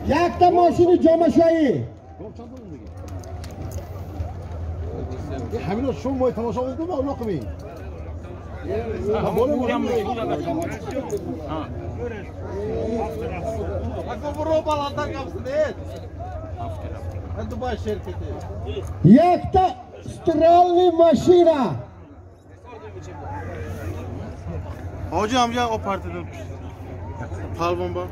Якта мошини ҷомашоӣ. Ҳамино шумо мои тамошо мекунем, ва нақми. Якта стрельный машина. Hoca amca o partiden. Palbon ba.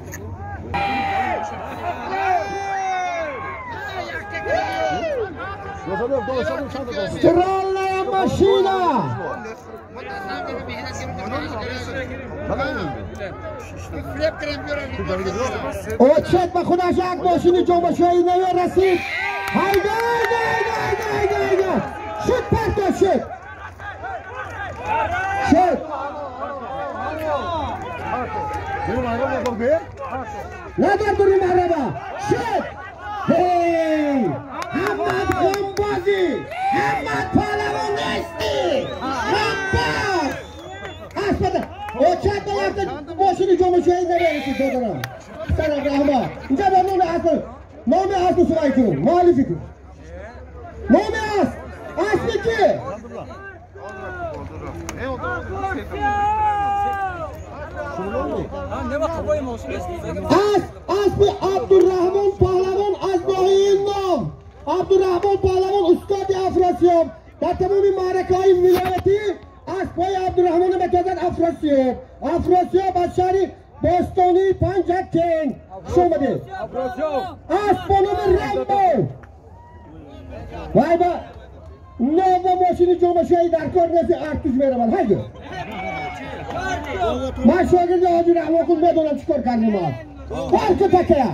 Стрельная машина. Очет ба худаш як мошини ҷомашоӣ наве расид. Ҳайда, ҳайда, ҳайда, ҳайда, ҳайда. Шуд, парто шуд. Шуд. Надар дури маҳраба. Шуд. Ҳей! Ҳаммат ғамбозӣ! Ҳаммат паҳлавон нестӣ! Ғамбоз! Аспада! Очат ба якта мошини ҷомашоӣ наве расид, додарам. Салом раҳмат. Инҷа ба номи асп, номи асп сувай кун, муаллифи кун. Номи асп! Аспи ки? Асп, аспи Абдурраҳмон паҳлавон аз ноҳияи Ном. Абдурраҳмон паҳлавон устоди Афросиёб дар тамоми маъракаҳои вилоятӣ аспҳои Абдурраҳмонро метозад Афросиёб. Афросиёб аз шаҳри бостонии Панҷакент. Хуш омадед. Асп бо номи Рамбо. Вай ба нова мошини ҷомашоӣ дар кор нест, артуш меравад. Ҳайдо. Ман шогирди ҳоҷи Раҳмонқул медонам чӣ кор кардем. Парку такая.